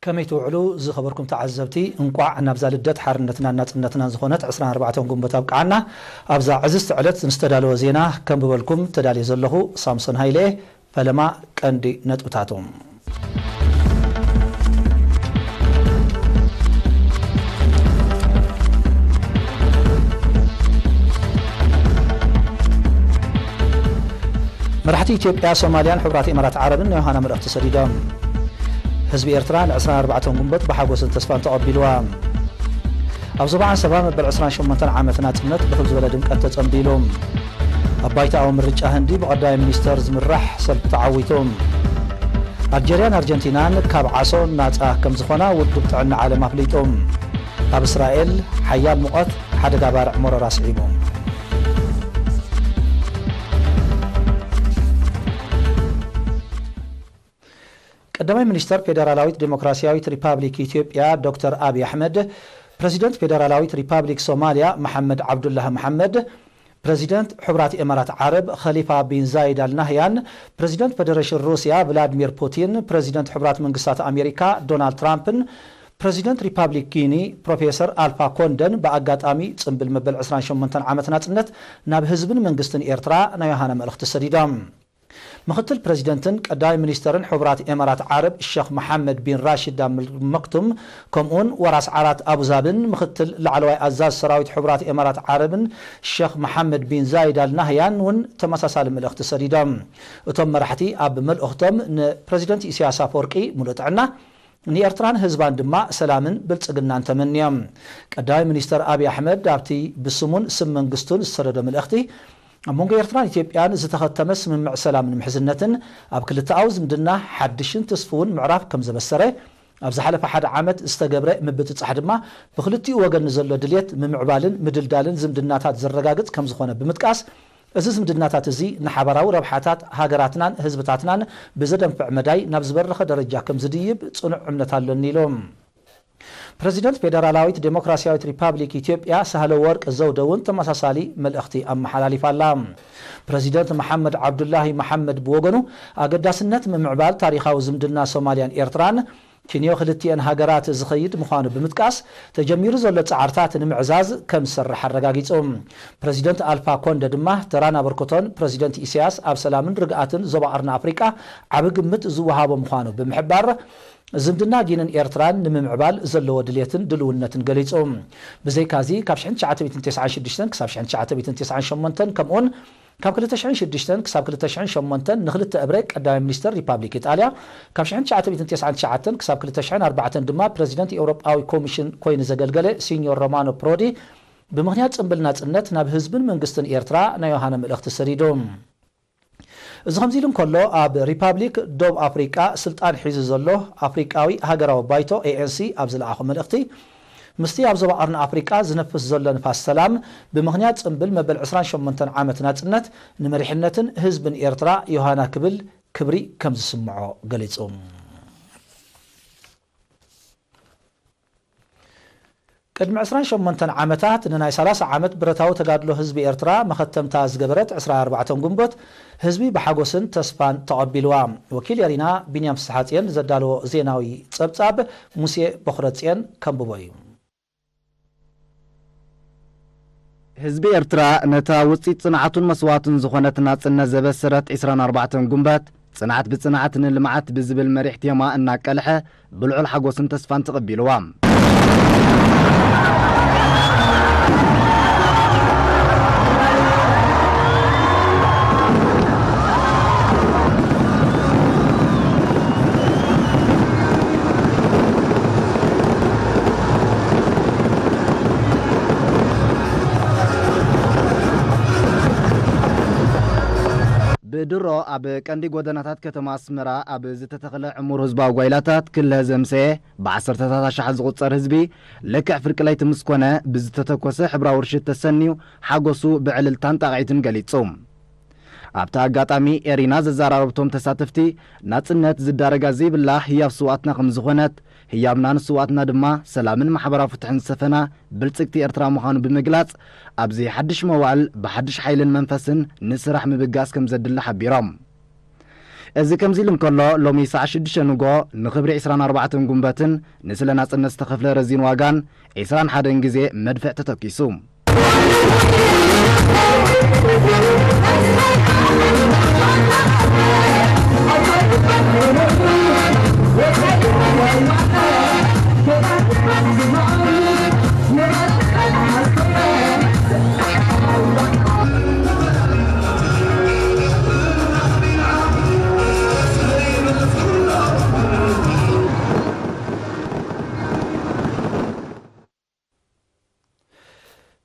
ከመይ ትውዕሉ ዝኸበርኩም ተዓዘብቲ፣ እንቋዕ ናብዛ ልደት ሓርነትናን ናጽነትናን ዝኾነት ዕስራን ኣርባዕተን ጉንበት ኣብቅዓና። ኣብዛ ዕዝዝቲ ዕለት ዝተዳለወ ዜና ከንብበልኩም ተዳልየ ዘለኹ ሳምሶን ሃይለ። ፈለማ ቀንዲ ነጥብታቶም። መራሕቲ ኢትዮጵያ፣ ሶማልያን ሕቡራት ኢማራት ዓረብን ናይ ዮሃና መልእኽቲ ሰዲዶም። ህዝቢ ኤርትራ ን ዕስራን ኣርባዕተን ጉንበት ብሓጎስን ተስፋን ተቐቢልዋ። ኣብ ዞባ ዓንሰባ መበል ዕስራን ሸሞንተን ዓመት ናጽነት ብኽብ ዝበለ ድምቀት ተጸንቢሉ። ኣብ ባይታኣዊ ምርጫ ህንዲ ብቐዳማይ ሚኒስተር ዝምራሕ ሰልፊ ተዓዊቱ። ኣልጀርያን ኣርጀንቲናን ካብ ዓሶ ናጻ ከም ዝኾና ውድብ ጥዕና ዓለም ኣፍሊጡ። ኣብ እስራኤል ሓያል ሙቐት ሓደጋ ባርዕ መሮራ ስዒቡ። ቀዳማይ ሚኒስተር ፌደራላዊት ዴሞክራሲያዊት ሪፓብሊክ ኢትዮጵያ ዶክተር ኣብይ ኣሕመድ፣ ፕረዚደንት ፌደራላዊት ሪፓብሊክ ሶማልያ መሓመድ ዓብዱላህ መሓመድ፣ ፕረዚደንት ሕቡራት ኢማራት ዓረብ ኸሊፋ ቢን ዛይድ ኣል ናህያን፣ ፕረዚደንት ፈደረሽን ሩስያ ቭላድሚር ፑቲን፣ ፕረዚደንት ሕቡራት መንግስታት ኣሜሪካ ዶናልድ ትራምፕን ፕረዚደንት ሪፓብሊክ ጊኒ ፕሮፌሰር ኣልፋ ኮንደን ብኣጋጣሚ ጽምብል መበል ዕስራን ሸሞንተን ዓመት ናጽነት ናብ ህዝብን መንግስትን ኤርትራ ናይ ዮሃና መልእኽቲ ሰዲዶም። ምኽትል ፕረዚደንትን ቀዳማይ ሚኒስተርን ሕቡራት ኤማራት ዓረብ ሸኽ መሓመድ ቢን ራሽድ ኣል መክቱም፣ ከምኡውን ወራስ ዓራት ኣቡዛብን ምኽትል ላዕለዋይ ኣዛዝ ሰራዊት ሕቡራት ኤማራት ዓረብን ሸኽ መሓመድ ቢን ዛይድ ኣል ናህያን እውን ተመሳሳሊ መልእኽቲ ሰዲዶም። እቶም መራሕቲ ኣብ መልእኽቶም ንፕረዚደንት ኢሳያስ ኣፈወርቂ ሙሉእ ጥዕና፣ ንኤርትራን ህዝባን ድማ ሰላምን ብልጽግናን ተመንዮም። ቀዳማይ ሚኒስተር ኣብይ ኣሕመድ ኣብቲ ብስሙን ስም መንግስቱን ዝሰደዶ መልእኽቲ፣ ኣብ መንጎ ኤርትራን ኢትዮጵያን ዝተኸተመ ስምምዕ ሰላምን ምሕዝነትን ኣብ ክልተኣዊ ዝምድና ሓድሽን ትስፉውን ምዕራፍ ከም ዘበሰረ፣ ኣብ ዝሓለፈ ሓደ ዓመት ዝተገብረ ምብጽጻሕ ድማ ብኽልቲኡ ወገን ንዘሎ ድልየት ምምዕባልን ምድልዳልን ዝምድናታት ዘረጋግጽ ከም ዝኾነ ብምጥቃስ፣ እዚ ዝምድናታት እዚ ንሓባራዊ ረብሓታት ሃገራትናን ህዝብታትናን ብዘደንፍዕ መዳይ ናብ ዝበረኸ ደረጃ ከም ዝድይብ ጽኑዕ እምነት ኣሎኒ ኢሉ። ፕረዚደንት ፌደራላዊት ዴሞክራሲያዊት ሪፓብሊክ ኢትዮጵያ ሳህለ ወርቅ ዘውደ እውን ተመሳሳሊ መልእኽቲ ኣመሓላሊፋ ኣላ። ፕረዚደንት መሓመድ ዓብዱላሂ መሓመድ ብወገኑ፣ ኣገዳስነት ምምዕባል ታሪኻዊ ዝምድና ሶማልያን ኤርትራን፣ ኪንዮ ክልቲኤን ሃገራት ዝኸይድ ምዃኑ ብምጥቃስ፣ ተጀሚሩ ዘሎ ጻዕርታት ንምዕዛዝ ከም ዝሰርሕ ኣረጋጊጹ። ፕረዚደንት ኣልፋ ኮንደ ድማ ተራን ኣበርክቶን ፕረዚደንት ኢሳያስ ኣብ ሰላምን ርግኣትን ዞባ ቀርኒ ኣፍሪቃ ዓቢ ግምት ዝወሃቦ ምዃኑ ብምሕባር፣ ዝምድና ጊንን ኤርትራን ንምምዕባል ዘለዎ ድሌትን ድልውነትን ገሊጹ። ብዘይካዚ፣ ካብ ሽሕን ትሽዓተ ሚእትን ተስዓን ሽዱሽተን ክሳብ ሽሕን ትሽዓተ ሚእትን ተስዓን ሸሞንተን፣ ከምኡውን ካብ ክልተ ሽሕን ሽዱሽተን ክሳብ ክልተ ሽሕን ሸሞንተን ንኽልተ እብረ ቀዳማይ ሚኒስተር ሪፓብሊክ ኢጣልያ፣ ካብ ሽሕን ትሽዓተ ሚእትን ተስዓን ትሽዓተን ክሳብ ክልተ ሽሕን ኣርባዕተን ድማ ፕረዚደንት ኤውሮጳዊ ኮሚሽን ኮይኑ ዘገልገለ ሲኞር ሮማኖ ፕሮዲ፣ ብምኽንያት ጽምብል ናጽነት ናብ ህዝብን መንግስትን ኤርትራ ናይ ዮሃና መልእኽቲ ሰዲዱ። እዚ ከምዚ ኢሉ እንከሎ፣ ኣብ ሪፓብሊክ ዶብ ኣፍሪቃ ስልጣን ሒዙ ዘሎ ኣፍሪቃዊ ሃገራዊ ባይቶ፣ ኤ ኤን ሲ፣ ኣብ ዝለኣኾ መልእኽቲ፣ ምስቲ ኣብ ዞባ ቀርኒ ኣፍሪቃ ዝነፍስ ዘሎ ንፋስ ሰላም፣ ብምኽንያት ጽምብል መበል ዕስራን ሸሞንተን ዓመት ናጽነት፣ ንመሪሕነትን ህዝብን ኤርትራ ዮሃና ክብል ክብሪ ከም ዝስምዖ ገሊጹ። ቅድሚ ዕስራን ሸሞንተን ዓመታት፣ ንናይ ሰላሳ ዓመት ብረታዊ ተጋድሎ ህዝቢ ኤርትራ መኸተምታ ዝገበረት ዕስራን ኣርባዕተን ጉንቦት፣ ህዝቢ ብሓጎስን ተስፋን ተቐቢልዋ። ወኪል ኤሪና ቢንያም ፍስሓጽዮን ዘዳለዎ ዜናዊ ጸብጻብ፣ ሙሴ በኹረጽዮን ከንብቦ እዩ። ህዝቢ ኤርትራ፣ ነታ ውጽኢት ጽንዓቱን መስዋእቱን ዝኾነት ናጽነት ዘበሰረት ዕስራን ኣርባዕተን ጉንበት፣ ጽንዓት ብጽንዓት ንልምዓት ብዝብል መሪሕ ቴማ እናቀልሐ፣ ብልዑል ሓጎስን ተስፋን ተቐቢልዋ። ብድሮ ኣብ ቀንዲ ጎደናታት ከተማ ኣስመራ ኣብ ዝተተኽለ ዕሙር ህዝባዊ ጓይላታት ክለ ዘምሰየ ብዓሰርተታት ኣሽሓት ዝቑጸር ህዝቢ፣ ልክዕ ፍርቂ ለይቲ ምስ ኮነ፣ ብዝተተኮሰ ሕብራዊ ርሽት ተሰንዩ፣ ሓጎሱ ብዕልልታን ጣቕዒትን ገሊጹ። ኣብቲ ኣጋጣሚ፣ ኤሪና ዘዘራረብቶም ተሳተፍቲ፣ ናጽነት ዝዳረጋ ዘይብላ ህያብ ስውኣትና ከም ዝኾነት፣ ህያብና ንስውኣትና ድማ ሰላምን ማሕበራዊ ፍትሕን ዝሰፈና ብልጽግቲ ኤርትራ ምዃኑ ብምግላጽ፣ ኣብዚ ሓድሽ መዋእል ብሓድሽ ሓይልን መንፈስን ንስራሕ ምብጋስ ከም ዘድሊ ሓቢሮም። እዚ ከምዚ ኢሉ እንከሎ፣ ሎሚ ሰዓት ሽዱሽተ ንጎ ንኽብሪ ዕስራን ኣርባዕተን ጉንበትን ንስለ ናጽነት ዝተኸፍለ ረዚን ዋጋን ዕስራን ሓደን ግዜ መድፍዕ ተተኪሱ።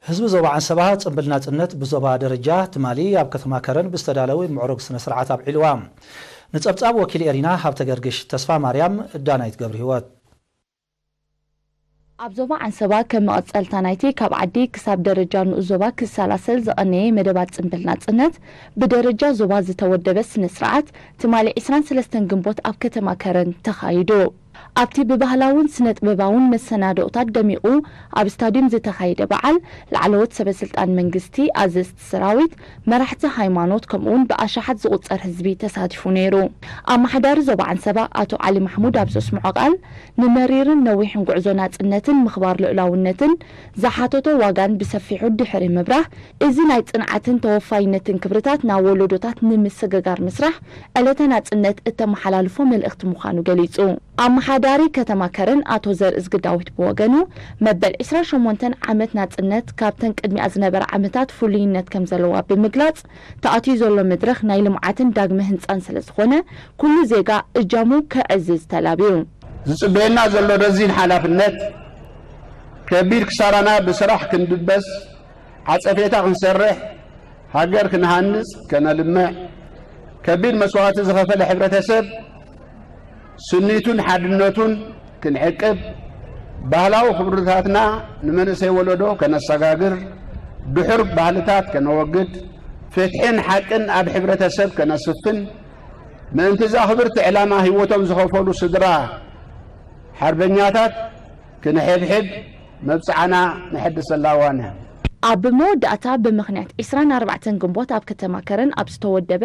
ህዝቢ ዞባ ዓንሰባ ጽምብል ናጽነት ብዞባ ደረጃ ትማሊ ኣብ ከተማ ከረን ብዝተዳለወ ምዕሩግ ስነ ስርዓት ኣብዒልዋ። ንጸብጻብ ወኪል ኤሪና ሃብተ ገርግሽ ተስፋ ማርያም፣ ዳናይት ገብረ ህይወት። ኣብ ዞባ ዓንሰባ ከም መቐጸልታ ናይቲ ካብ ዓዲ ክሳብ ደረጃ ንኡስ ዞባ ክሰላሰል ዝቐነየ መደባት ጽምብል ናጽነት ብደረጃ ዞባ ዝተወደበ ስነ ስርዓት ትማሊ ዕስራን ሰለስተን ግንቦት ኣብ ከተማ ከረን ተኻይዱ። ኣብቲ ብባህላውን ስነ ጥበባውን መሰናድኦታት ደሚቑ ኣብ ስታድዩም ዝተኻየደ በዓል ላዕለዎት ሰበ ስልጣን መንግስቲ፣ ኣዘዝቲ ሰራዊት፣ መራሕቲ ሃይማኖት ከምኡውን ብኣሽሓት ዝቑጸር ህዝቢ ተሳቲፉ ነይሩ። ኣመሓዳሪ ዞባ ዓንሰባ ኣቶ ዓሊ ማሕሙድ ኣብ ዘስምዖ ቃል ንመሪርን ነዊሕን ጉዕዞ ናጽነትን ምኽባር ልኡላውነትን ዝሓተቶ ዋጋን ብሰፊሑ ድሕሪ ምብራህ፣ እዚ ናይ ጽንዓትን ተወፋይነትን ክብርታት ናብ ወለዶታት ንምስግጋር ምስራሕ ዕለተ ናጽነት እተመሓላልፎ መልእኽቲ ምዃኑ ገሊጹ። ኣመሓዳሪ ከተማ ከረን ኣቶ ዘርእዝጊ ዳዊት ብወገኑ፣ መበል ዕስራን ሸሞንተን ዓመት ናጽነት ካብተን ቅድሚኣ ዝነበራ ዓመታት ፍሉይነት ከም ዘለዋ ብምግላጽ፣ ተኣትዩ ዘሎ መድረኽ ናይ ልምዓትን ዳግመ ህንጻን ስለ ዝኾነ፣ ኩሉ ዜጋ እጃሙ ከዕዝዝ ተላብዩ። ዝጽበየና ዘሎ ረዚን ሓላፍነት፣ ከቢድ ክሳራና ብስራሕ ክንድበስ፣ ዓጸፌታ ክንሰርሕ፣ ሃገር ክንሃንጽ፣ ከነልምዕ፣ ከቢድ መስዋእቲ ዝኸፈለ ሕብረተሰብ ስኒቱን ሓድነቱን ክንዕቅብ፣ ባህላዊ ክብርታትና ንመንእሰይ ወለዶ ከነሰጋግር፣ ድሑር ባህልታት ከነወግድ፣ ፍትሕን ሓቅን ኣብ ሕብረተሰብ ከነስፍን፣ ምእንቲ እዛ ክብርቲ ዕላማ ህይወቶም ዝኸፈሉ ስድራ ሓርበኛታት ክንሕብሕብ መብጽዓና ነሐድሰላ እዋን እያ። ኣብ መወዳእታ ብምኽንያት ዕስራን ኣርባዕተን ግንቦት ኣብ ከተማ ከረን ኣብ ዝተወደበ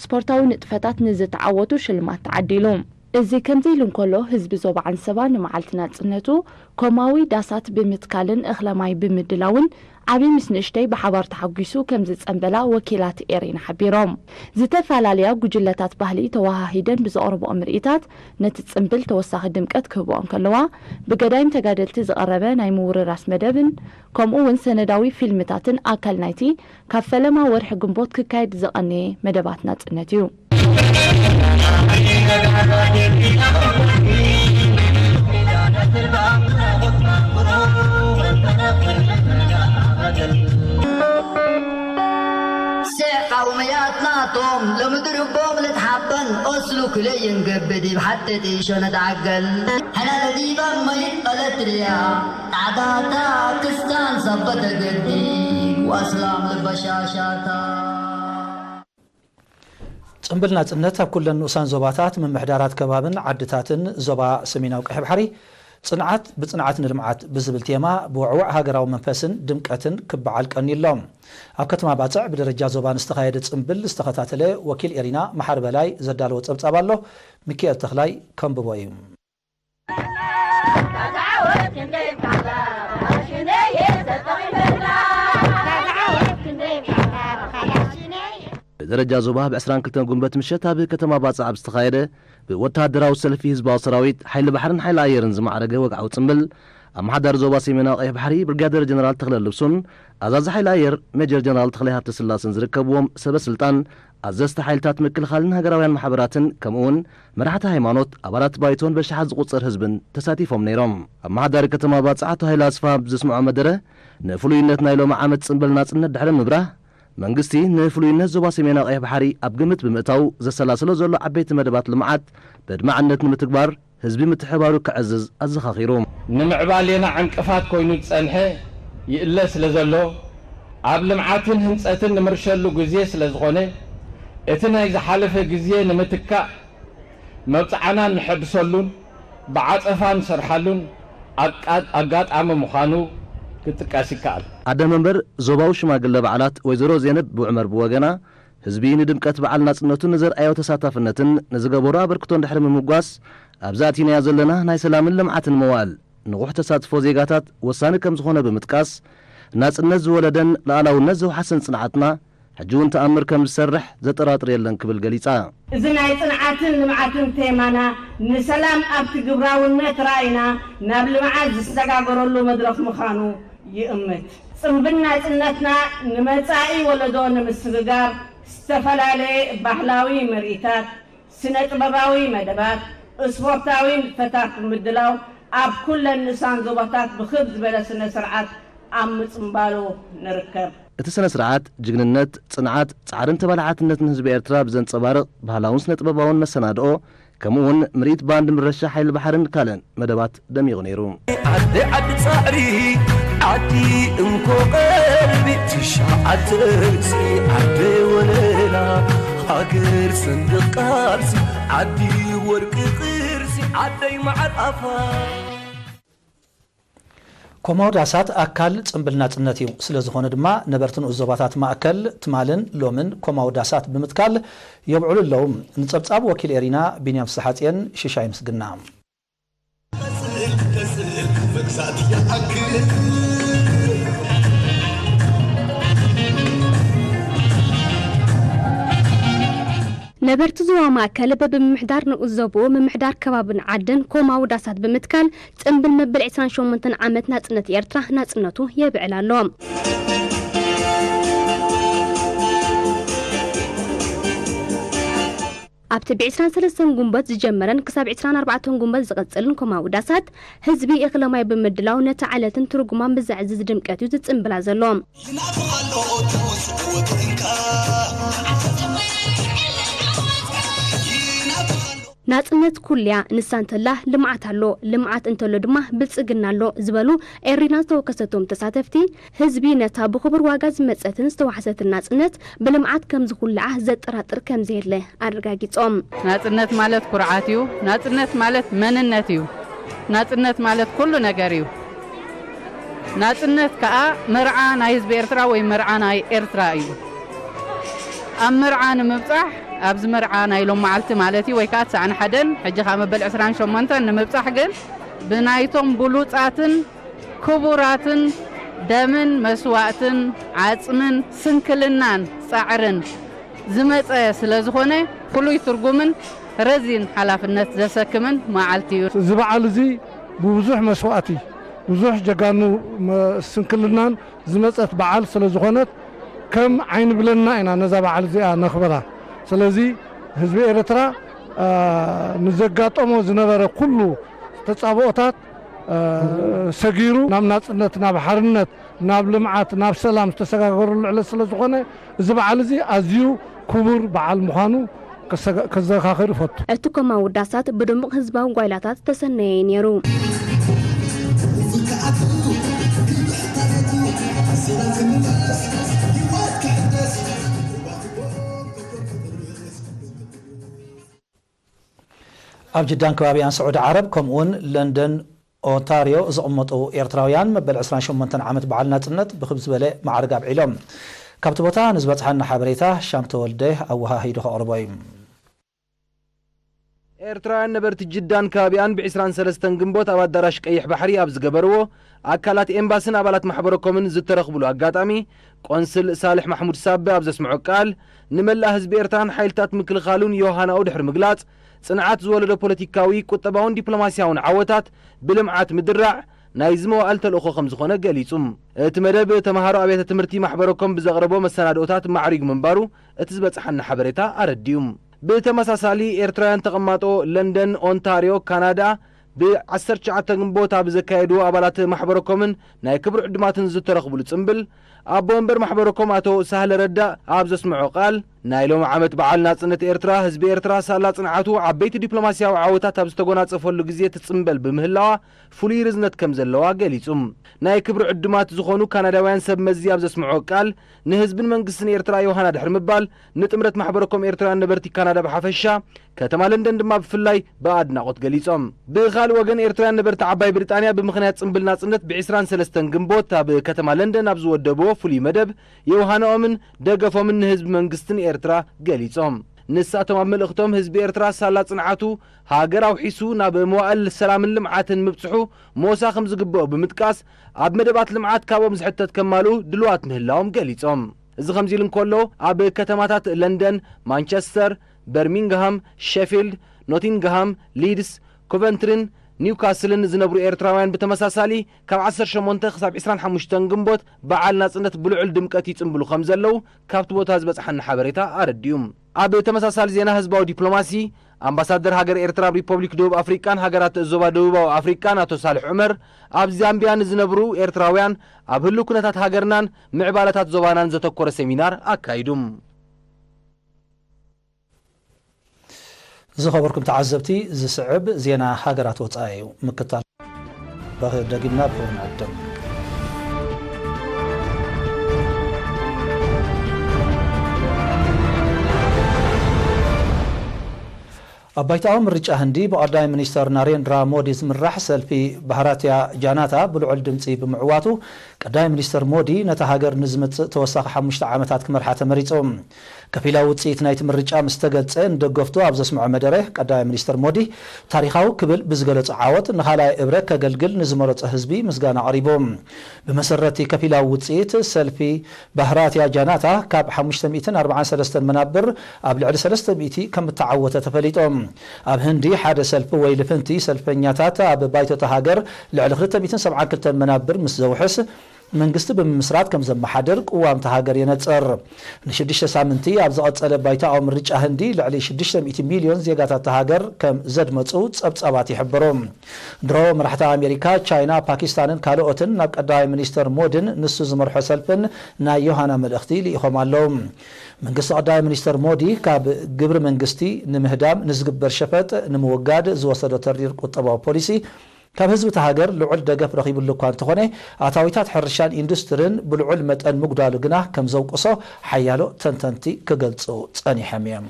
ስፖርታዊ ንጥፈታት ንዝተዓወቱ ሽልማት ተዓዲሉ። እዚ ከምዚ ኢሉ እንከሎ፣ ህዝቢ ዞባ ዓንሰባ ንመዓልቲ ናጽነቱ ኮማዊ ዳሳት ብምትካልን እኽለ ማይ ብምድላውን ዓብዪ ምስ ንእሽተይ ብሓባር ተሓጒሱ ከም ዝጸንበላ ወኪላት ኤሬና ሓቢሮም። ዝተፈላለያ ጉጅለታት ባህሊ ተወሃሂደን ብዘቕርብኦ ምርኢታት ነቲ ጽምብል ተወሳኺ ድምቀት ክህብኦ እንከለዋ፣ ብገዳይም ተጋደልቲ ዝቐረበ ናይ ምውርራስ መደብን ከምኡ እውን ሰነዳዊ ፊልምታትን ኣካል ናይቲ ካብ ፈለማ ወርሒ ግንቦት ክካየድ ዝቐነየ መደባት ናጽነት እዩ። ሴሕ ቃውመያት ናቶም ለምድርቦም ለትሓበን ኦስሉ ክለይን ገብድ ይብሓተት ኢሾ ነትዓገል። ሕና ለዲበ መይት ቀለት ርያ ጣዕዳታ ክስታን ሰበተ ገዲ ዋስላም ልበሻሻታ። ጽምብል ናጽነት ኣብ ኩለን ንኡሳን ዞባታት፣ ምምሕዳራት ከባብን ዓድታትን ዞባ ሰሜናዊ ቀይሕ ባሕሪ ጽንዓት ብጽንዓት ንልምዓት ብዝብል ቴማ ብውዕውዕ ሃገራዊ መንፈስን ድምቀትን ክበዓል ቀንዩ ኣሎ። ኣብ ከተማ ባጽዕ ብደረጃ ዞባ ንዝተኻየደ ጽምብል ዝተኸታተለ ወኪል ኤሪና መሓሪ በላይ ዘዳለዎ ጸብጻብ ኣሎ። ሚካኤል ተኽላይ ከንብቦ እዩ። ብደረጃ ዞባ ኣብ ዕስራን ክልተን ጉንበት ምሸት ኣብ ከተማ ባጽዕ ኣብ ዝተኻየደ ብወተሃደራዊ ሰልፊ ህዝባዊ ሰራዊት፣ ሓይሊ ባሕርን ሓይሊ ኣየርን ዝማዕረገ ወግዓዊ ጽምብል፣ ኣመሓዳሪ ዞባ ሰሜናዊ ቀይሕ ባሕሪ ብርጋዴር ጀነራል ተኽለ ልብሱን ኣዛዚ ሓይሊ ኣየር ሜጀር ጀነራል ተኽለ ሃብተስላሰን ዝርከብዎም ሰበ ስልጣን፣ ኣዘዝቲ ሓይልታት ምክልኻልን ሃገራውያን ማሕበራትን፣ ከምኡውን መራሕቲ ሃይማኖት፣ ኣባላት ባይቶን በሽሓት ዝቑጸር ህዝብን ተሳቲፎም ነይሮም። ኣመሓዳሪ ከተማ ባጽዕ ኣቶ ሃይለ ኣስፍሃ ኣብ ዘስምዖ መደረ፣ ንፍሉይነት ናይ ሎሚ ዓመት ጽምብል ናጽነት ድሕሪ ምብራህ፣ መንግስቲ ንፍሉይነት ዞባ ሰሜናዊ ቀይሕ ባሕሪ ኣብ ግምት ብምእታው ዘሰላስሎ ዘሎ ዓበይቲ መደባት ልምዓት በድማዕነት ንምትግባር ህዝቢ ምትሕባሩ ከዕዝዝ ኣዘኻኺሩ። ንምዕባሌና ዕንቅፋት ኮይኑ ዝጸንሐ ይእለ ስለ ዘሎ፣ ኣብ ልምዓትን ህንጸትን ንምርሸሉ ግዜ ስለ ዝኾነ፣ እቲ ናይ ዝሓለፈ ግዜ ንምትካእ መብጽዓና እንሐድሰሉን ብዓጸፋ እንሰርሓሉን ኣቃ-፣ ኣጋጣሚ ምዃኑ ክጥቀስ ይከኣል። ኣደ መንበር ዞባዊ ሽማግለ በዓላት ወይዘሮ ዜነብ ቡዕመር ብወገና፣ ህዝቢ ንድምቀት በዓል ናጽነቱ ንዘርኣዮ ተሳታፍነትን ንዝገበሮ ኣበርክቶን ድሕሪ ምምጓስ፣ ኣብዛ ኣቲናዮ ዘለና ናይ ሰላምን ልምዓትን መዋእል ንቑሕ ተሳትፎ ዜጋታት ወሳኒ ከም ዝኾነ ብምጥቃስ፣ ናጽነት ዝወለደን ሉዓላውነት ዘውሓሰን ጽንዓትና ሕጂ እውን ተኣምር ከም ዝሰርሕ ዘጠራጥር የለን ክብል ገሊጻ። እዚ ናይ ጽንዓትን ልምዓትን ቴማና ንሰላም ኣብቲ ግብራውነት ራእይና ናብ ልምዓት ዝሰጋገረሉ መድረኽ ምዃኑ ይእምት። ጽምብል ናጽነትና ንመጻኢ ወለዶ ንምስግጋር ዝተፈላለየ ባህላዊ ምርኢታት፣ ስነ ጥበባዊ መደባት፣ ስፖርታዊ ንጥፈታት ብምድላው ኣብ ኩለን ንሳን ዞባታት ብክብ ዝበለ ስነ ስርዓት ኣብ ምጽምባሉ ንርከብ። እቲ ስነ ስርዓት ጅግንነት፣ ጽንዓት፣ ጻዕርን ተባላሓትነትን ህዝቢ ኤርትራ ብዘንጸባርቕ ባህላውን ስነ ጥበባውን መሰናድኦ፣ ከምኡ እውን ምርኢት ባንድ ምረሻ ሓይሊ ባሕርን ካልእን መደባት ደሚቑ ነይሩ። ዓዲ ዓዲ ጻዕሪ ዓዲ እንኮ ቀልቢ ትሽዓተ ርእሲ ዓዲ ወለላ ሃገር ሰንደቕ ቃልሲ ዓዲ ወርቂ ቅርሲ ዓደይ መዓር ኣፋ። ኮማዊ ዳሳት ኣካል ጽምብል ናጽነት እዩ። ስለ ዝኾነ ድማ ነበርቲ ንኡስ ዞባታት ማእከል ትማልን ሎምን ኮማዊ ዳሳት ብምትካል የብዕሉ ኣለዉ። ንጸብጻብ ወኪል ኤሪና ቢንያም ፍስሓጽየን ሽሻይ ምስግና። ነበርቲ ዞባ ማእከል በብምምሕዳር ንኡስ ዞብኡ ምምሕዳር ከባብን ዓድን ኮማዊ ዳሳት ብምትካል ጽምብል መበል ዕስራን ሸሞንተን ዓመት ናጽነት ኤርትራ ናጽነቱ የብዕል ኣሎ። ኣብቲ ብ ዕስራን ሰለስተን ግንቦት ዝጀመረን ክሳብ ዕስራን ኣርባዕተን ግንቦት ዝቕጽልን ኮማዊ ዳሳት ህዝቢ እኽለ ማይ ብምድላው ነታ ዕለትን ትርጉማን ብዘዕዝዝ ድምቀት እዩ ዝጽምብላ ዘሎ። ናጽነት ኩልያ ንሳ እንተላ ልምዓት ኣሎ፣ ልምዓት እንተሎ ድማ ብልጽግና ኣሎ ዝበሉ ኤሪና ዝተወከሰቶም ተሳተፍቲ፣ ህዝቢ ነታ ብኽቡር ዋጋ ዝመጸትን ዝተዋሕሰትን ናጽነት ብልምዓት ከም ዝኹልዓ ዘጠራጥር ከም ዘየለ ኣረጋጊጾም። ናጽነት ማለት ኩርዓት እዩ። ናጽነት ማለት መንነት እዩ። ናጽነት ማለት ኩሉ ነገር እዩ። ናጽነት ከኣ መርዓ ናይ ህዝቢ ኤርትራ ወይ መርዓ ናይ ኤርትራ እዩ። ኣብ መርዓ ንምብጻሕ፣ ኣብዚ መርዓ ናይ ሎም መዓልቲ ማለት እዩ፣ ወይ ከኣ ትስዓን ሓደን፣ ሕጂ ከኣ መበል ዕስራን ሸሞንተን ንምብጻሕ ግን ብናይቶም ብሉጻትን ክቡራትን ደምን መስዋእትን ዓጽምን ስንክልናን ጻዕርን ዝመጸ ስለ ዝኾነ፣ ፍሉይ ትርጉምን ረዚን ሓላፍነት ዘሰክምን መዓልቲ እዩ። እዚ በዓል እዚ ብብዙሕ መስዋእቲ፣ ብዙሕ ጀጋኑ መ-፣ ስንክልናን ዝመጸት በዓል ስለ ዝኾነት፣ ከም ዓይኒ ብሌንና ኢና ነዛ በዓል እዚኣ ነኽብራ። ስለዚ ህዝቢ ኤርትራ፣ አ፣ ንዘጋጠሞ ዝነበረ ኩሉ ተጻብኦታት፣ አ፣ ሰጊሩ ናብ ናጽነት፣ ናብ ሓርነት፣ ናብ ልምዓት፣ ናብ ሰላም ዝተሰጋገረሉ ዕለት ስለ ዝኾነ፣ እዚ በዓል እዚ ኣዝዩ ክቡር በዓል ምዃኑ ከሰጋ-፣ ከዘኻኽር እፈቱ። እቲ ኮማዊ ዳሳት ብድሙቕ ህዝባዊ ጓይላታት ዝተሰነየ እዩ ነይሩ። ኣብ ጅዳን ከባቢኣን ስዑዲ ዓረብ፣ ከምኡውን ለንደን ኦንታርዮ ዝቕመጡ ኤርትራውያን፣ መበል ዕስራን ሸሞንተን ዓመት በዓል ናጽነት ብኽብ ዝበለ ማዕርግ ኣብዒሎም። ካብቲ ቦታ ንዝበጽሓና ሓበሬታ፣ ሻም ተወልደ ኣወሃሂዱ ከቕርቦ እዩ። ኤርትራውያን ነበርቲ ጅዳን ከባቢኣን ብዕስራን ሰለስተን ግንቦት ኣብ ኣዳራሽ ቀይሕ ባሕሪ ኣብ ዝገበርዎ፣ ኣካላት ኤምባስን ኣባላት ማሕበረ ኮምን ዝተረኽብሉ ኣጋጣሚ፣ ቆንስል ሳልሕ ማሕሙድ ሳበ ኣብ ዘስምዖ ቃል፣ ንመላእ ህዝቢ ኤርትራን ሓይልታት ምክልኻሉን ዮሃናኡ ድሕሪ ምግላጽ፣ ጽንዓት ዝወለዶ ፖለቲካዊ፣ ቁጠባውን ዲፕሎማስያውን ዓወታት ብልምዓት ምድራዕ ናይዚ መዋእል ተልእኾ ከም ዝኾነ ገሊጹ። እቲ መደብ ተመሃሮ ኣብያተ ትምህርቲ ማሕበረ ኮም ብዘቕረቦ መሰናድኦታት ማዕሪጉ ምንባሩ እቲ ዝበጽሓና ሓበሬታ ኣረዲኡ። ብተመሳሳሊ፣ ኤርትራውያን ተቐማጦ ለንደን፣ ኦንታርዮ፣ ካናዳ፣ ብ ዓሰርተ ትሽዓተ ግንቦት ኣብ ዘካየድዎ ኣባላት ማሕበረ ኮምን ናይ ክብሪ ዕዱማትን ዝተረኽብሉ ጽምብል፣ ኣቦ ወንበር ማሕበረ ኮም ኣቶ ሳህለ ረዳእ ኣብ ዘስምዖ ቃል፣ ናይ ሎሚ ዓመት በዓል ናጽነት ኤርትራ፣ ህዝቢ ኤርትራ ሳላ ጽንዓቱ ዓበይቲ ዲፕሎማስያዊ ዓወታት ኣብ ዝተጎናጸፈሉ ግዜ ትጽምበል ብምህላዋ፣ ፍሉይ ርዝነት ከም ዘለዋ ገሊጹ። ናይ ክብሪ ዕዱማት ዝኾኑ ካናዳውያን ሰብ መዚ ኣብ ዘስምዖ ቃል፣ ንህዝብን መንግስትን ኤርትራ ዮሃና ድሕሪ ምባል፣ ንጥምረት ማሕበረ ኮም ኤርትራውያን ነበርቲ ካናዳ ብሓፈሻ፣ ከተማ ለንደን ድማ ብፍላይ ብኣድናቖት ገሊጾም። ብኻልእ ወገን፣ ኤርትራውያን ነበርቲ ዓባይ ብሪጣንያ ብምኽንያት ጽምብል ናጽነት ብዕስራን ሰለስተን ግንቦት ኣብ ከተማ ለንደን ኣብ ዝወደብዎ ፍሉይ መደብ፣ የውሃናኦምን ደገፎምን ንህዝቢ መንግስትን ኤርትራ ገሊጾም። ንሳቶም ኣብ መልእኽቶም፣ ህዝቢ ኤርትራ ሳላ ጽንዓቱ ሃገር ኣውሒሱ ናብ መዋእል ሰላምን ልምዓትን ምብጽሑ ሞሳ ከም ዝግብኦ ብምጥቃስ፣ ኣብ መደባት ልምዓት ካብኦም ዝሕተት ከማልኡ ድልዋት ምህላዎም ገሊጾም። እዚ ከምዚ ኢሉ እንከሎ፣ ኣብ ከተማታት ለንደን፣ ማንቸስተር፣ በርሚንግሃም፣ ሸፊልድ፣ ኖቲንግሃም፣ ሊድስ፣ ኮቨንትሪን ኒውካስልን ዝነብሩ ኤርትራውያን ብተመሳሳሊ ካብ ዓሰርተ ሸሞንተ ክሳብ ዕስራን ሓሙሽተን ግንቦት በዓል ናጽነት ብልዑል ድምቀት ይጽንብሉ ከም ዘለዉ ካብቲ ቦታ ዝበጽሓና ሓበሬታ ኣረዲኡ። ኣብ ተመሳሳሊ ዜና ህዝባዊ ዲፕሎማሲ፣ ኣምባሳደር ሃገር ኤርትራ ኣብ ሪፐብሊክ ደቡብ ኣፍሪቃን ሃገራት ዞባ ደቡባዊ ኣፍሪቃን ኣቶ ሳልሕ ዑመር፣ ኣብ ዛምቢያ ንዝነብሩ ኤርትራውያን ኣብ ህሉው ኩነታት ሃገርናን ምዕባለታት ዞባናን ዘተኮረ ሴሚናር ኣካይዱ። ዝኸበርኩም ተዓዘብቲ፣ ዝስዕብ ዜና ሃገራት ወጻኢ እዩ። ምክታል በኸ-፣ ደጊምና ብኽብሪ ንዕድም። ኣብ ባይታዊ ምርጫ ህንዲ ብቐዳማይ ሚኒስተር ናሬንድራ ሞዲ ዝምራሕ ሰልፊ ባህራትያ ጃናታ ብልዑል ድምጺ ብምዕዋቱ፣ ቀዳማይ ሚኒስተር ሞዲ ነታ ሃገር ንዝመጽእ ተወሳኺ ሓሙሽተ ዓመታት ክመርሓ ተመሪጹ። ከፊላዊ ውጽኢት ናይቲ ምርጫ ምስ ተገልጸ፣ ንደገፍቱ ኣብ ዘስምዖ መደረ፣ ቀዳማይ ሚኒስተር ሞዲ፣ ታሪኻዊ ክብል ብዝገለጾ ዓወት፣ ንኻልኣይ እብረ ከገልግል ንዝመረጾ ህዝቢ ምስጋና ኣቕሪቡ። ብመሰረት እቲ ከፊላዊ ውጽኢት፣ ሰልፊ ባህራትያ ጃናታ ካብ ሓሙሽተ ሚእትን ኣርባዓን ሰለስተን መናብር ኣብ ልዕሊ ሰለስተ ሚእቲ ከም እተዓወተ ተፈሊጡ። ኣብ ህንዲ፣ ሓደ ሰልፊ ወይ ልፍንቲ ሰልፈኛታት ኣብ ባይቶ እታ ሃገር ልዕሊ ክልተ ሚእትን ሰብዓን ክልተን መናብር ምስ ዘውሕስ፣ መንግስቲ ብምምስራት ከም ዘመሓድር ቅዋም እታ ሃገር የነጽር። ንሽዱሽተ ሳምንቲ ኣብ ዝቐጸለ ባይታኣዊ ምርጫ ህንዲ፣ ልዕሊ ሽዱሽተ ሚእቲ ሚልዮን ዜጋታት እታ ሃገር ከም ዘድመጹ ጸብጻባት ይሕብሩ። ድሮ መራሕቲ ኣሜሪካ፣ ቻይና፣ ፓኪስታንን ካልኦትን ናብ ቀዳማይ ሚኒስተር ሞድን ንሱ ዝመርሖ ሰልፍን ናይ ዮሃና መልእኽቲ ልኢኾም ኣለዉ። መንግስቲ ቀዳማይ ሚኒስተር ሞዲ፣ ካብ ግብሪ መንግስቲ ንምህዳም ንዝግበር ሸፈጥ ንምውጋድ ዝወሰዶ ተሪር ቁጠባዊ ፖሊሲ፣ ካብ ህዝቢ እታ ሃገር ልዑል ደገፍ ረኺቡሉ እኳ እንተኾነ፣ ኣታዊታት ሕርሻን ኢንዱስትርን ብልዑል መጠን ምጉዳሉ ግና ከም ዘውቅሶ ሓያሎ ተንተንቲ ክገልጹ ጸኒሖም እዮም።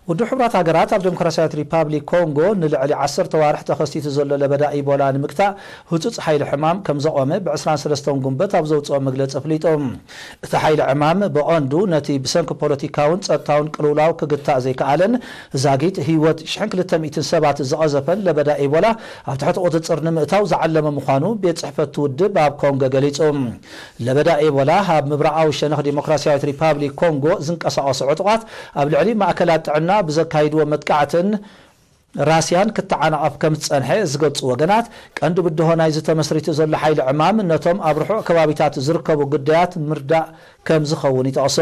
ውድብ ሕቡራት ሃገራት ኣብ ዴሞክራስያዊት ሪፓብሊክ ኮንጎ ንልዕሊ ዓሰርተ ኣዋርሕ ተኸሲቱ ዘሎ ለበዳ ኢቦላ ንምግታእ ህጹጽ ሓይሊ ሕማም ከም ዘቖመ ብ ዕስራን ሰለስተን ጉንበት ኣብ ዘውጽኦ መግለጺ ኣፍሊጡ። እቲ ሓይሊ ዕማም ብቐንዱ ነቲ ብሰንኪ ፖለቲካውን ጸጥታውን ቅልውላው ክግታእ ዘይከኣለን ዛጊት ህይወት ሽሕን ክልተ ሚእትን ሰባት ዝቐዘፈን ለበዳ ኢቦላ ኣብ ትሕቲ ቁጽጽር ንምእታው ዝዓለመ ምዃኑ ቤት ጽሕፈት ውድብ ኣብ ኮንጎ ገሊጹ። ለበዳ ኢቦላ ኣብ ምብራቓዊ ሸነኽ ዴሞክራስያዊት ሪፓብሊክ ኮንጎ ዝንቀሳቐሱ ዕጡቓት ኣብ ልዕሊ ማእከላት ጥዕና ብዘካይድዎ መጥቃዕትን ራስያን ክተዓናቐፍ ከም ዝጸንሐ ዝገልጹ ወገናት፣ ቀንዲ ብድሆ ናይዚ ተመስሪቱ ዘሎ ሓይሊ ዕማም ነቶም ኣብ ርሑቕ ከባቢታት ዝርከቡ ግዳያት ምርዳእ ከም ዝኸውን ይጠቕሱ።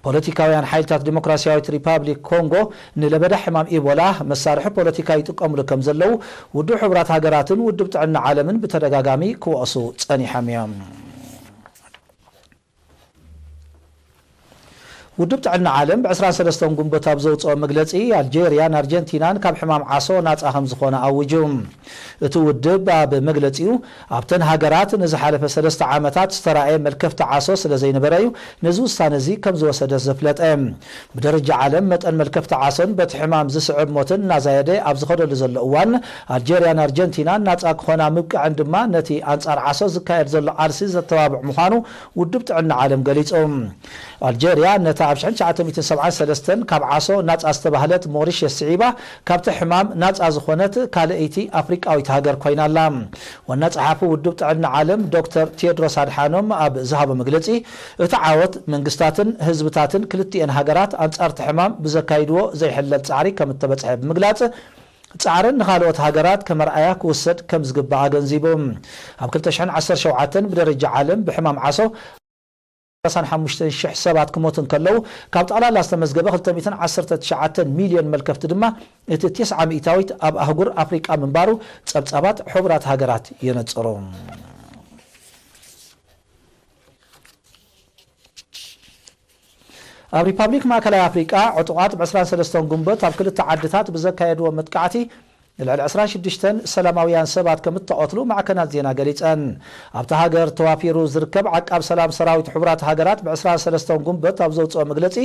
ፖለቲካውያን ሓይልታት ዲሞክራስያዊት ሪፓብሊክ ኮንጎ ንለበዳ ሕማም ኢቦላ መሳርሒ ፖለቲካ ይጥቀምሉ ከም ዘለዉ ውድብ ሕቡራት ሃገራትን ውድብ ጥዕና ዓለምን ብተደጋጋሚ ክወቕሱ ጸኒሖም እዮም። ውድብ ጥዕና ዓለም ብ ዕስራን ሰለስተን ጉንበት ኣብ ዘውፅኦ መግለፂ፣ ኣልጄርያን ኣርጀንቲናን ካብ ሕማም ዓሶ ናፃ ከም ዝኾነ ኣዊጁ። እቲ ውድብ ኣብ መግለፂኡ፣ ኣብተን ሃገራት ንዝሓለፈ ሰለስተ ዓመታት ዝተራእየ መልከፍቲ ዓሶ ስለ ዘይነበረ እዩ ነዚ ውሳነ እዚ ከም ዝወሰደ ዘፍለጠ። ብደረጃ ዓለም መጠን መልከፍቲ ዓሶን በቲ ሕማም ዝስዕብ ሞትን እናዛየደ ኣብ ዝኸደሉ ዘሎ እዋን፣ ኣልጄርያን ኣርጀንቲናን ናፃ ክኾና ምብቅዐን ድማ ነቲ ኣንፃር ዓሶ ዝካየድ ዘሎ ቃልሲ ዘተባብዕ ምዃኑ ውድብ ጥዕና ዓለም ገሊጹ። ኣልጀርያ ነታ ኣብ ሽሕን ትሽዓተ ሚእትን ሰብዓን ሰለስተን ካብ ዓሶ ናጻ ዝተባህለት ሞሪሸስ ስዒባ፣ ካብቲ ሕማም ናጻ ዝኾነት ካልኣይቲ ኣፍሪቃዊት ሃገር ኮይና ኣላ። ዋና ጸሓፊ ውድብ ጥዕና ዓለም ዶክተር ቴድሮስ ኣድሓኖም ኣብ ዝሃቦ መግለጺ፣ እቲ ዓወት መንግስታትን ህዝብታትን ክልቲኤን ሃገራት ኣንጻርቲ ሕማም ብዘካይድዎ ዘይሕለል ጻዕሪ ከም እተበጽሐ ብምግላጽ፣ ጻዕረን ንኻልኦት ሃገራት ከም ኣርኣያ ክውሰድ ከም ዝግባእ ኣገንዚቡ። ኣብ ክልተ ሽሕን ዓሰርተ ሸውዓተን ብደረጃ ዓለም ብሕማም ዓሶ ሰላሳን ሓሙሽተን ሽሕ ሰባት ክሞቱ እንከለዉ፣ ካብ ጠቕላላ ዝተመዝገበ ክልተ ሚእትን ዓሰርተ ትሽዓተን ሚልዮን መልከፍቲ ድማ እቲ ተስዓ ሚእታዊት ኣብ ኣህጉር ኣፍሪቃ ምንባሩ ጸብጻባት ሕቡራት ሃገራት የነጽሩ። ኣብ ሪፓብሊክ ማእከላይ ኣፍሪቃ፣ ዕጡቓት ብ ዕስራን ሰለስተን ጉንበት ኣብ ክልተ ዓድታት ብዘካየድዎ መጥቃዕቲ ልዕሊ ዕስራን ሽዱሽተን ሰላማውያን ሰባት ከም እተቐትሉ ማዕከናት ዜና ገሊጸን። ኣብታ ሃገር ተዋፊሩ ዝርከብ ዓቃብ ሰላም ሰራዊት ሕቡራት ሃገራት ብ ዕስራን ሰለስተን ጉንበት ኣብ ዘውጽኦ መግለጺ፣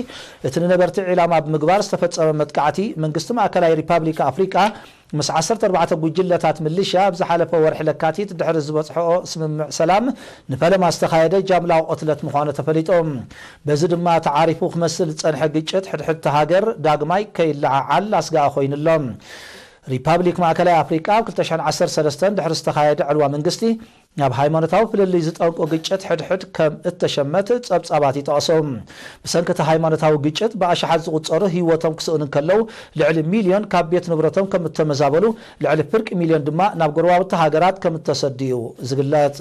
እቲ ንነበርቲ ዒላማ ብምግባር ዝተፈጸመ መጥቃዕቲ፣ መንግስቲ ማእከላይ ሪፓብሊክ ኣፍሪቃ ምስ ዓሰርተ ኣርባዕተ ጉጅለታት ምልሻ ኣብ ዝሓለፈ ወርሒ ለካቲት ድሕሪ ዝበጽሕኦ ስምምዕ ሰላም ንፈለማ ዝተኻየደ ጃምላዊ ቅትለት ምዃኑ ተፈሊጡ። በዚ ድማ ተዓሪፉ ክመስል ዝጸንሐ ግጭት ሕድሕድቲ ሃገር ዳግማይ ከይለዓዓል ኣስጋኢ ኮይኑ ኣሎ። ሪፓብሊክ ማእከላይ ኣፍሪቃ ኣብ ክልተ ሽሕን ዓሰርተ ሰለስተን ድሕሪ ዝተኻየደ ዕልዋ መንግስቲ፣ ኣብ ሃይማኖታዊ ፍልልይ ዝጠንቁ ግጭት ሕድሕድ ከም እተሸመት ጸብጻባት ይጠቕሱ። ብሰንኪ እቲ ሃይማኖታዊ ግጭት ብኣሽሓት ዝቑጸሩ ህይወቶም ክስእኑ እንከለዉ፣ ልዕሊ ሚልዮን ካብ ቤት ንብረቶም ከም እተመዛበሉ፣ ልዕሊ ፍርቂ ሚልዮን ድማ ናብ ጎረባብቲ ሃገራት ከም እተሰዱ እዩ ዝግለጽ።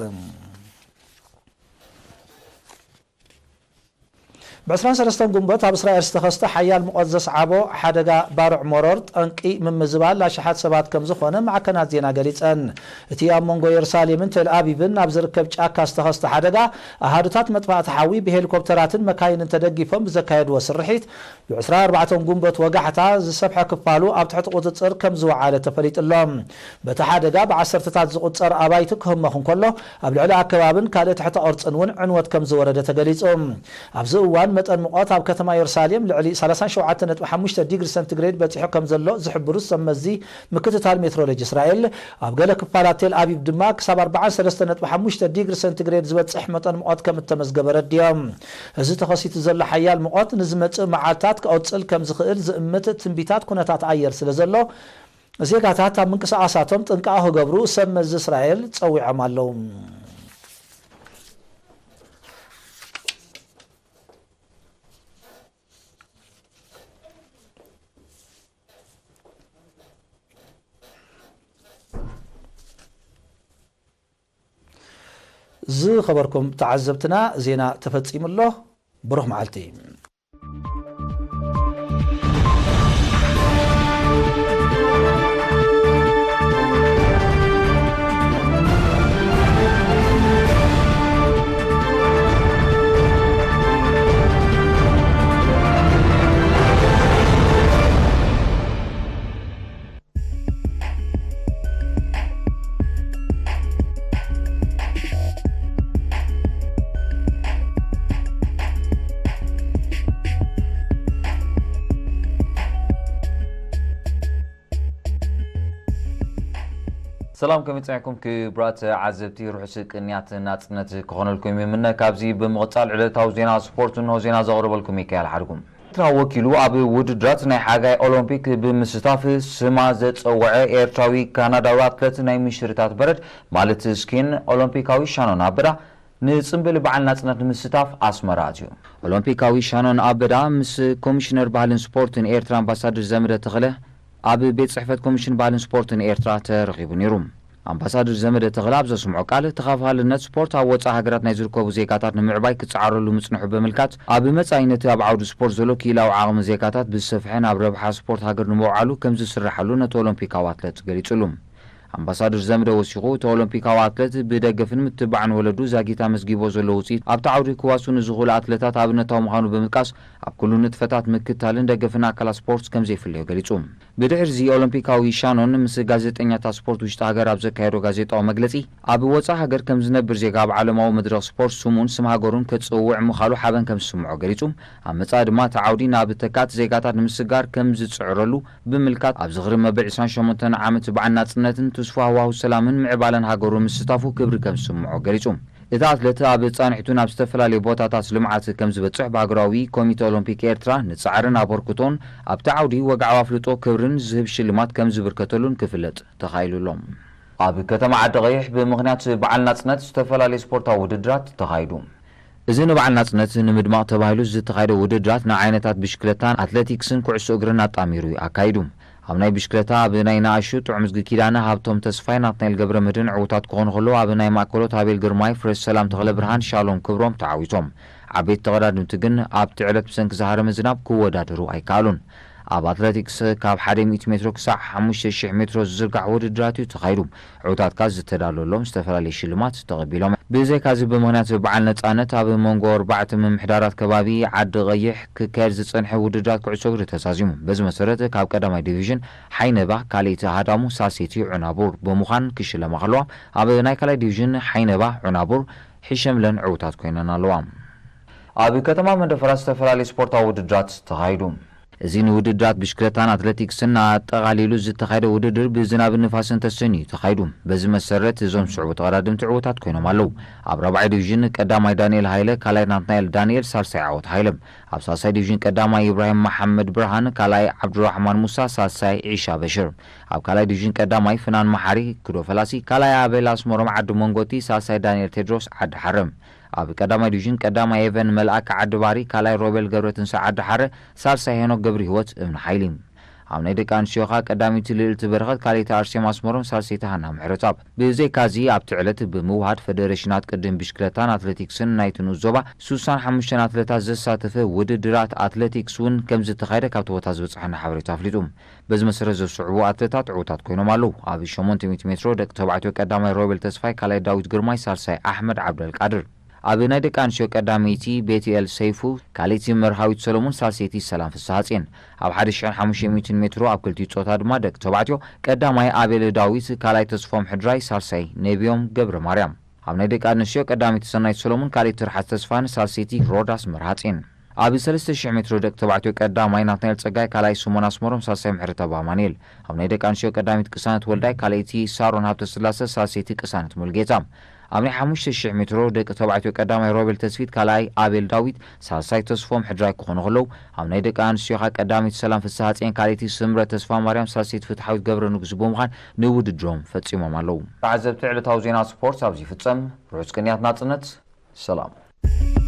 ብ ዕስራን ሰለስተን ጉንበት ኣብ እስራኤል ዝተኸስተ ሓያል ሙቐት ዘስዓቦ ሓደጋ ባርዕ መሮር ጠንቂ ምምዝባል ኣሽሓት ሰባት ከም ዝኾነ ማዕከናት ዜና ገሊጸን። እቲ ኣብ መንጎ የሩሳሌምን ቴል ኣቪቭን ኣብ ዝርከብ ጫካ ዝተኸስተ ሓደጋ፣ ኣሃዱታት መጥፋእቲ ሓዊ ብሄሊኮፕተራትን መካይንን ተደጊፎም ብዘካየድዎ ስርሒት፣ ብ ዕስራን ኣርባዕተን ጉንበት ወጋሕታ ዝሰፍሐ ክፋሉ ኣብ ትሕቲ ቁጽጽር ከም ዝወዓለ ተፈሊጡ ኣሎ። በቲ ሓደጋ ብዓሰርተታት ዝቑጸር ኣባይቲ ክህመኹ እንከሎ፣ ኣብ ልዕሊ ኣከባብን ካልእ ትሕተ ቅርጽን እውን ዕንወት ከም ዝወረደ ተገሊጹ። ኣብዚ እዋን መጠን ሙቐት ኣብ ከተማ የሩሳሌም ልዕሊ ሰላሳን ሸውዓተን ነጥቢ ሓሙሽተ ዲግሪ ሰንቲግሬድ በጺሑ ከም ዘሎ ዝሕብሩ ሰብ መዚ ምክትታል ሜትሮሎጂ እስራኤል፣ ኣብ ገለ ክፋላት ቴል ኣቪቭ ድማ ክሳብ ኣርባዓን ሰለስተን ነጥቢ ሓሙሽተ ዲግሪ ሰንቲግሬድ ዝበጽሕ መጠን ሙቐት ከም እተመዝገበ ረድዮም። እዚ ተኸሲቱ ዘሎ ሓያል ሙቐት ንዝመጽእ መዓልታት ክቕጽል ከም ዝኽእል ዝእምት ትንቢታት ኩነታት ኣየር ስለ ዘሎ፣ ዜጋታት ኣብ ምንቅስቓሳቶም ጥንቃቐ ክገብሩ ሰብ መዚ እስራኤል ጸዊዖም ኣለዉ። ዝኸበርኩም ተዓዘብትና፣ ዜና ተፈጺሙ ኣሎ። ብሩኽ መዓልቲ። ሰላም፣ ከመይ ጸኒሕኩም ክቡራት ዓዘብቲ? ርሑስ ቅንያት ናጽነት ክኾነልኩም ይምነ። ካብዚ ብምቕጻል ዕለታዊ ዜና ስፖርት፣ እንሆ ዜና ዘቕርበልኩም ሚካኤል ሓድጉ። ኤርትራ ወኪሉ ኣብ ውድድራት ናይ ሓጋይ ኦሎምፒክ ብምስታፍ ስማ ዘጸውዐ ኤርትራዊ ካናዳዊ ኣትለት ናይ ምሽርታት በረድ ማለት ስኪን ኦሎምፒካዊ ሻኖን ኣበዳ ንጽምብል በዓል ናጽነት ንምስታፍ ኣስመራ ኣትዩ። ኦሎምፒካዊ ሻኖን ኣበዳ ምስ ኮሚሽነር ባህልን ስፖርትን ኤርትራ ኣምባሳደር ዘመደ ተኽለ ኣብ ቤት ጽሕፈት ኮሚሽን ባህልን ስፖርትን ኤርትራ ተረኺቡ ነይሩ። ኣምባሳደር ዘመደ ተኽለ ኣብ ዘስምዖ ቃል፣ ተኻፋልነት ስፖርት ኣብ ወጻኢ ሃገራት ናይ ዝርከቡ ዜጋታት ንምዕባይ ክጸዓረሉ ምጽንሑ ብምልካት፣ ኣብ መጻኢ ነቲ ኣብ ዓውዲ ስፖርት ዘሎ ክኢላዊ ዓቕሚ ዜጋታት ብዝሰፍሐ ናብ ረብሓ ስፖርት ሃገር ንምውዓሉ ከም ዝስርሓሉ ነቲ ኦሎምፒካዊ ኣትለት ገሊጹሉ። ኣምባሳደር ዘምደ ወሲኹ፣ እቲ ኦሎምፒካዊ ኣትለት ብደገፍን ምትብባዕን ወለዱ ዛጊት ኣመዝጊቦ ዘሎ ውጽኢት ኣብቲ ዓውዲ ክዋስኡ ንዝኽእሉ ኣትለታት ኣብነታዊ ምዃኑ ብምጥቃስ፣ ኣብ ኩሉ ንጥፈታት ምክትታልን ደገፍን ኣካላት ስፖርት ከም ዘይፍለዮ ገሊጹ። ብድሕሪ እዚ ኦሎምፒካዊ ሻኖን ምስ ጋዜጠኛታት ስፖርት ውሽጢ ሃገር ኣብ ዘካየዶ ጋዜጣዊ መግለጺ፣ ኣብ ወጻኢ ሃገር ከም ዝነብር ዜጋ ኣብ ዓለማዊ መድረኽ ስፖርት ስሙን ስም ሃገሩን ከጽውዕ ምኻሉ ሓበን ከም ዝስምዖ ገሊጹ። ኣብ መጻኢ ድማ እቲ ዓውዲ ናብ ተካእቲ ዜጋታት ንምስጋር ከም ዝጽዕረሉ ብምልካት፣ ኣብ ዝኽሪ መበል ዕስራን ሸሞንተን ዓመት በዓል ናጽነትን ትስፉ ሃዋሁ ሰላምን ምዕባለን ሃገሩ ምስታፉ ክብሪ ከም ዝስምዖ ገሊጹ። እቲ ኣትለት ኣብ ጻንሒቱ ናብ ዝተፈላለዩ ቦታታት ልምዓት ከም ዝበጽሕ ብሃገራዊ ኮሚተ ኦሎምፒክ ኤርትራ ንጻዕርን ኣበርክቶን ኣብቲ ዓውዲ ወግዓዊ ኣፍልጦ ክብርን ዝህብ ሽልማት ከም ዝብርከተሉን ክፍለጥ ተኻኢሉ ኣሎ። ኣብ ከተማ ዓዲ ቀይሕ ብምኽንያት በዓል ናጽነት ዝተፈላለዩ ስፖርታዊ ውድድራት ተኻይዱ። እዚ ንበዓል ናጽነት ንምድማቕ ተባሂሉ ዝተኻየደ ውድድራት ንዓይነታት ብሽክለታን ኣትሌቲክስን ኩዕሶ እግርን ኣጣሚሩ እዩ ኣካይዱ። ኣብ ናይ ብሽክለታ ኣብ ናይ ንኣሹ ጥዑምዝጊ ኪዳነ፣ ሃብቶም ተስፋይ፣ ናትናኤል ገብረ ምህድን ዕዉታት ክኾኑ ከለዉ፣ ኣብ ናይ ማእከሎት ኣቤል ግርማይ፣ ፍሬስ ሰላም፣ ተኽለ ብርሃን፣ ሻሎም ክብሮም ተዓዊቶም። ዓበይቲ ተቐዳድምቲ ግን ኣብቲ ዕለት ብሰንኪ ዝሃረመ ዝናብ ክወዳደሩ ኣይከኣሉን። ኣብ ኣትለቲክስ ካብ ሓደ ሚእቲ ሜትሮ ክሳዕ ሓሙሽተ ሽሕ ሜትሮ ዝዝርጋሕ ውድድራት እዩ ተኻይዱ። ዕውታትካ ዝተዳለወሎም ዝተፈላለዩ ሽልማት ተቐቢሎም። ብዘይካዚ ብምኽንያት በዓል ነጻነት ኣብ መንጎ ኣርባዕተ ምምሕዳራት ከባቢ ዓዲ ቀይሕ ክካየድ ዝጸንሐ ውድድራት ኩዕሶ እግሪ ተዛዚሙ። በዚ መሰረት ካብ ቀዳማይ ዲቪዥን ሓይነባ ካልኣይቲ ሃዳሙ ሳልሰይቲ ዑናቡር ብምዃን ክሽለማ ከለዋ፣ ኣብ ናይ ካልኣይ ዲቪዥን ሓይነባ ዑናቡር ሒሸምለን ዕውታት ኮይነን ኣለዋ። ኣብ ከተማ መንደፈራ ዝተፈላለዩ ስፖርታዊ ውድድራት ተኻይዱ። እዚ ንውድድራት ብሽክለታን ኣትለቲክስን ኣጠቓሊሉ ዝተኻየደ ውድድር ብዝናብን ንፋስን ተሰንዩ ተኻይዱ። በዚ መሰረት እዞም ዝስዕቡ ተቐዳደምቲ ዕውታት ኮይኖም ኣለዉ። ኣብ ራብዓይ ዲቪዥን ቀዳማይ ዳንኤል ሃይለ፣ ካልኣይ ናትናኤል ዳንኤል፣ ሳልሳይ ዓወት ሃይለ። ኣብ ሳልሳይ ዲቪዥን ቀዳማይ ኢብራሂም መሓመድ ብርሃን፣ ካልኣይ ዓብዱራሕማን ሙሳ፣ ሳልሳይ ዒሻ በሽር። ኣብ ካልኣይ ዲቪዥን ቀዳማይ ፍናን መሓሪ፣ ክዶ ፈላሲ፣ ካልኣይ ኣቤል ኣስመሮም ዓዲ መንጎቲ፣ ሳልሳይ ዳንኤል ቴድሮስ ዓዲ ሓረ። ኣብ ቀዳማይ ዲቪዥን ቀዳማይ ኤቨን መልኣክ ዓዲ ባሪ፣ ካልኣይ ሮቤል ገብረትንሳእ ዓዲ ሓረ፣ ሳልሳይ ሄኖክ ገብረ ህይወት እምኒ ሓይሊ። ኣብ ናይ ደቂ ኣንስትዮ ኸኣ ቀዳመይቲ ልእልቲ በረኸት፣ ካልኣይቲ ኣርሴማ ኣስመሮም፣ ሳልሰይቲ ሃና ምሕረትኣብ። ብዘይካዚ ኣብቲ ዕለት ብምውሃድ ፈደሬሽናት ቅድም ብሽክለታን ኣትሌቲክስን ናይቲ ንኡስ ዞባ ሱሳን ሓሙሽተን ኣትሌታት ዘሳተፈ ውድድራት ኣትሌቲክስ እውን ከም ዝተኻየደ ካብቲ ቦታ ዝበጽሐና ሓበሬታ ኣፍሊጡ። በዚ መሰረት ዘስዕቡ ኣትሌታት ዕዉታት ኮይኖም ኣለዉ። ኣብ ሸሞንተ ሚእቲ ሜትሮ ደቂ ተባዕትዮ ቀዳማይ ሮቤል ተስፋይ፣ ካልኣይ ዳዊት ግርማይ፣ ሳልሳይ ኣሕመድ ዓብደልቃድር። ኣብ ናይ ደቂ ኣንስትዮ ቀዳመይቲ ቤትኤል ሰይፉ፣ ካልኣይቲ መርሃዊት ሰሎሞን፣ ሳልሰይቲ ሰላም ፍስሃጽዮን። ኣብ ሓደ ሽሕን ሓሙሽተ ሚእትን ሜትሮ ኣብ ክልቲኡ ጾታ ድማ ደቂ ተባዕትዮ ቀዳማይ ኣቤል ዳዊት፣ ካልኣይ ተስፎም ሕድራይ፣ ሳልሳይ ነቢዮም ገብረ ማርያም። ኣብ ናይ ደቂ ኣንስትዮ ቀዳመይቲ ሰናይት ሰሎሞን፣ ካልኣይቲ ትርሓስ ተስፋን ሳልሰይቲ ሮዳስ መርሃጽዮን። ኣብ ሰለስተ ሽሕ ሜትሮ ደቂ ተባዕትዮ ቀዳማይ ናትናኤል ጸጋይ፣ ካልኣይ ስሞን ኣስመሮም፣ ሳልሳይ ምሕረተኣብ ኣማኑኤል። ኣብ ናይ ደቂ ኣንስትዮ ቀዳመይቲ ቅሳነት ወልዳይ፣ ካልኣይቲ ሳሮን ሃብተስላሰ፣ ሳልሰይቲ ቅሳነት ሙልጌታ። ኣብ ናይ ሓሙሽተ ሽሕ ሜትሮ ደቂ ተባዕትዮ ቀዳማይ ሮቤል ተስፊት፣ ካልኣይ ኣቤል ዳዊት፣ ሳልሳይ ተስፎም ሕድራይ ክኾኑ ከለዉ፣ ኣብ ናይ ደቂ ኣንስትዮ ኸኣ ቀዳመይቲ ሰላም ፍስሃጽዮን፣ ካልኣይቲ ስምረት ተስፋ ማርያም፣ ሳልሰይቲ ፍትሓዊት ገብረ ንጉስ ብምዃን ንውድድሮም ፈጺሞም ኣለዉ። ተዓዘብቲ፣ ዕለታዊ ዜና ስፖርት ኣብዚ ይፍጸም። ርሑስ ቅንያት ናጽነት። ሰላም።